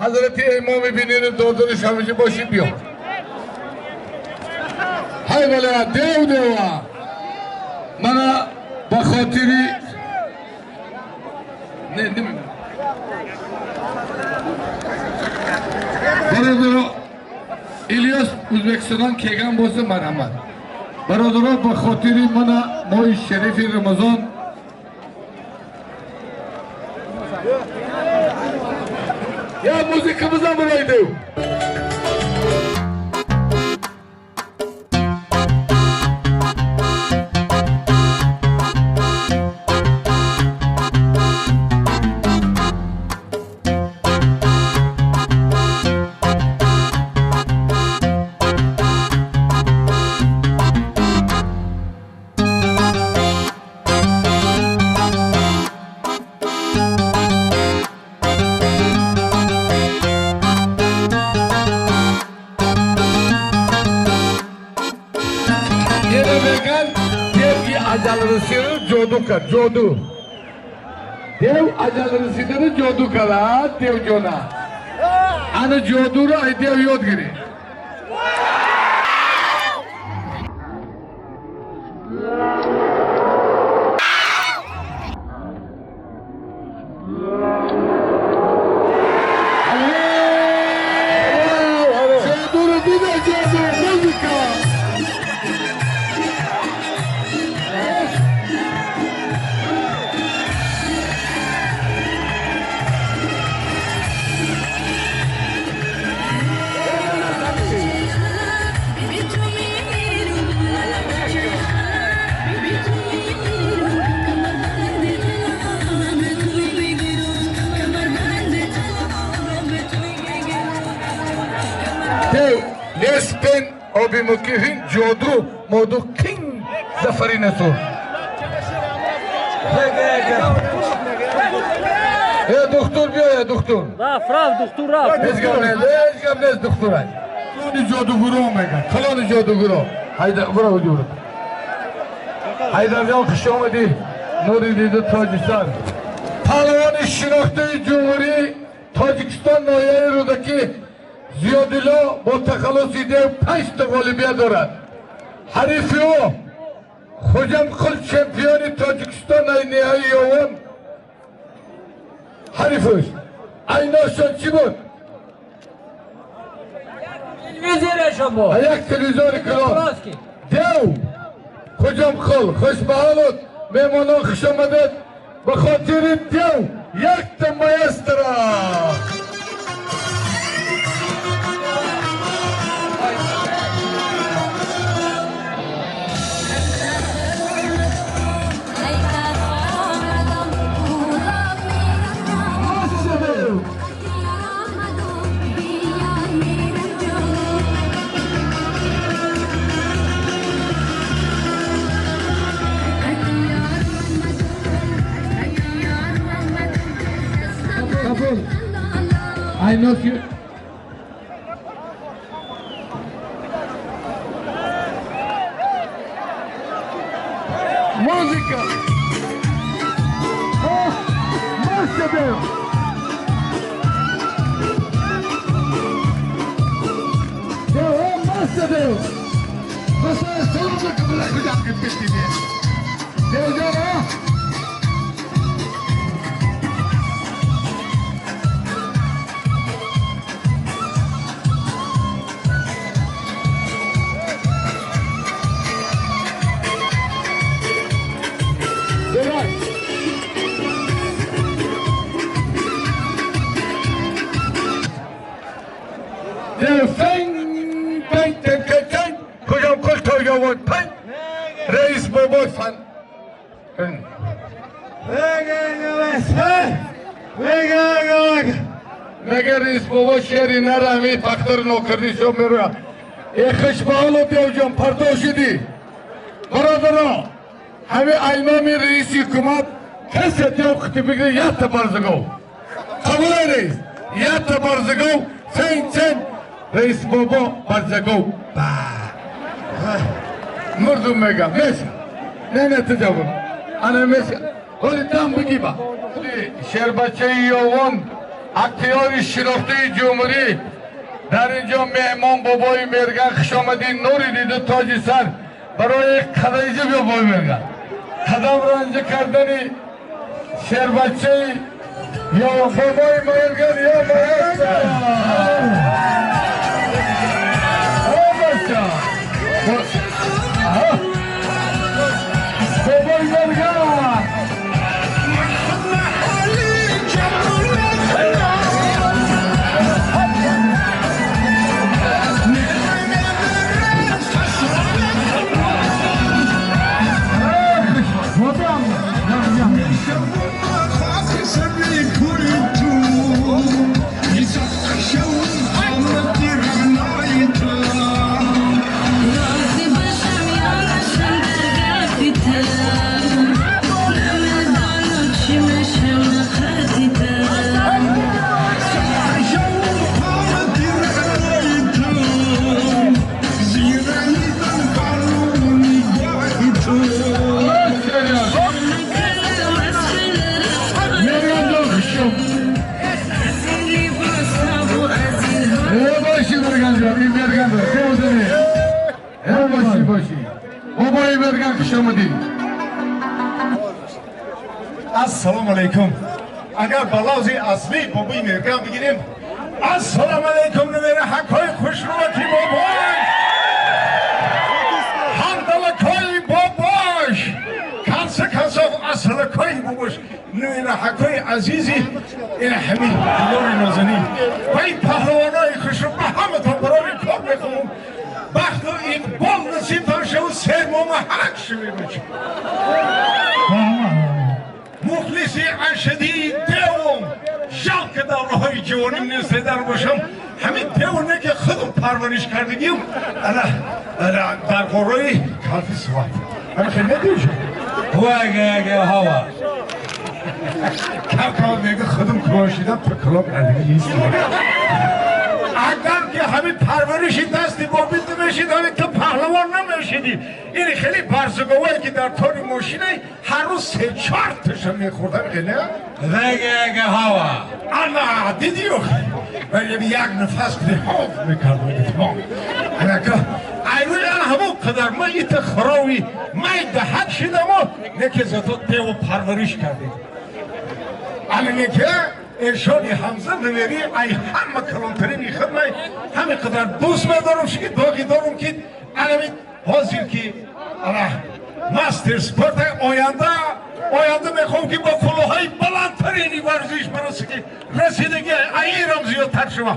Ҳазрати имоми бинини додариш ҳамеша боши биё. Ҳай вале дев дева. Мана ба хотири не не бародаро Ильяс Ӯзбекистондан келган bo'lsa marhamat. Бародаро ба хотири мана моҳи шарифи Рамазон я музикамизdan bo'laydi. Jodu. Dev ajal rasidani jodu kala, dev jona. Ana jodura ay dev yodgiri. Joduru bir de jodu, muzika. Nespen obi mukifin jodu modu king zafari nasur. Ya doktor diyor ya doktor. Raf doktor raf. Hiç gam ne doktor ay. Kloni jodu guru mega. Kloni jodu guru. Hayda bravo diyorum. Haydar jon xush omadi. Nuri dida Tojikiston. Palvoni шинохтаи Ҷумҳурии Тоҷикистон ноҳияи Рӯдакӣ Зиёдулло бо тахаллуси дев 5 та ғолибият дорад. Ҳарифи ӯ Хоҷамқул чемпиони Тоҷикистон ниҳои ёвон ҳарифаш. Айношон чӣ буд? Телевизорашон буд. Як телевизори калон. Дев Хоҷамқул хушбаҳолуд, меҳмонон хуш омадед. Ба хотири дев якта маэстро. I know you. Música. Oh, Master. Oh, Master. Você é só um que vai cuidar que pedi. Deus, não. Reis baba fan. Мега реис бобо шери нарами фактор нокарди шо мероя. Э хушбаҳоло девҷон партов шудӣ. Бародаро, ҳами айноми раиси ҳукумат касе дев хити бигири якта барзагов. Қабулай раис, якта барзагов, сен сен раис бобо барзагов. Ба. Мурдум мега, меша. Не не тиҷабун. Ана меша. Ҳоли дам бигиба. Шербачаи ёвон Актёри шинохтаи ҷумҳурӣ дар инҷо меҳмон бобои Мерган хуш омадӣ, нури дида тоҷи сар барои қадаиҷа биё бобои Мерган. Қадам ранҷа кардани шербачаи ё бобои Мерган ё маэстро. О бача. Бобои Мерган. Ассалому алайкум. Агар ба лавзи аслӣ бобои Мерган бигирем, ассалому алайкум намера ҳақҳои хушрӯати бобош, ҳамдалакҳои бобош, конса консов асалакҳои бобош, намера ҳақҳои азизи ин ҳамин дилори нозанин ва ин паҳлавонои хушрӯ ба ҳаматон барори кор мехоҳам. Бахту иқбол насибтон шаву сермома ҳак шавед. Мухлиси ашадии девум, жалко давраҳои ҷавоним нест дар бошам. Ҳамин девоне ки худам парвариш кардагим, ана дар ғорои калфи суват. Ҳамин хел медиҳам? Ҳава. Кам кам мега худам кӯшидам то калом кардагӣ нест. Агар ки ҳамин парвариши дасти бобит намешид, ҳамин ту паҳлавон намешидӣ. Ин хеле барзуговое ки дар тори мошинай ҳар рӯз се-чор таша мехӯрдам, хеле? Вега ҳава. Ана дидӣ вале як нафас ҳов мекардам. Анака айрӯи ана ҳамон қадар ман ита хорови май даҳак шидамо, неке зато деву парвариш кардем. Ана неке эршоди Ҳамза намери ай ҳама калонтарини хидмай ҳами қадар дӯст медорам, ки доғи дорам ки анами ҳозир ки ана мастер спорт оянда мехоҳам ки бо кулоҳои баландтарини варзиш бароси ки расидагӣ ай ирам зиёдтар шава.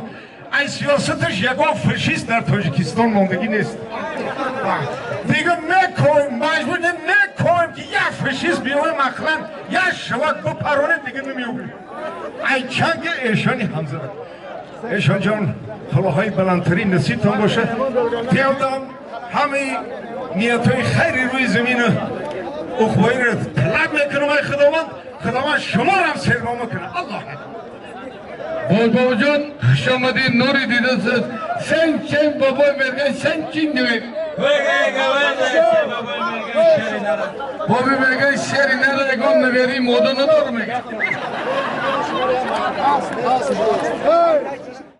Ай сиёсаташ ягон фашист дар Тоҷикистон мондагӣ нест. Дига мекоҳем, маҷбур мекоҳем ки як фашист биёем, ақлан як шавак бипаронем, дига намеёбем. Ай чанги эшони Ҳамза. Эшон ҷон, кулоҳои баландтарин насибтон бошад. Девдам ҳамаи ниятҳои хайри рӯи замину уқбоиро талаб мекунам ай Худованд, Худованд шуморо сернома кунад. Аллоҳ Бобоҷон, хуш омадӣ, нури дида. Сен чен бобои Мерган, сен чин дивем. Боби Мерган шери нара ягон навери мода надорам мега.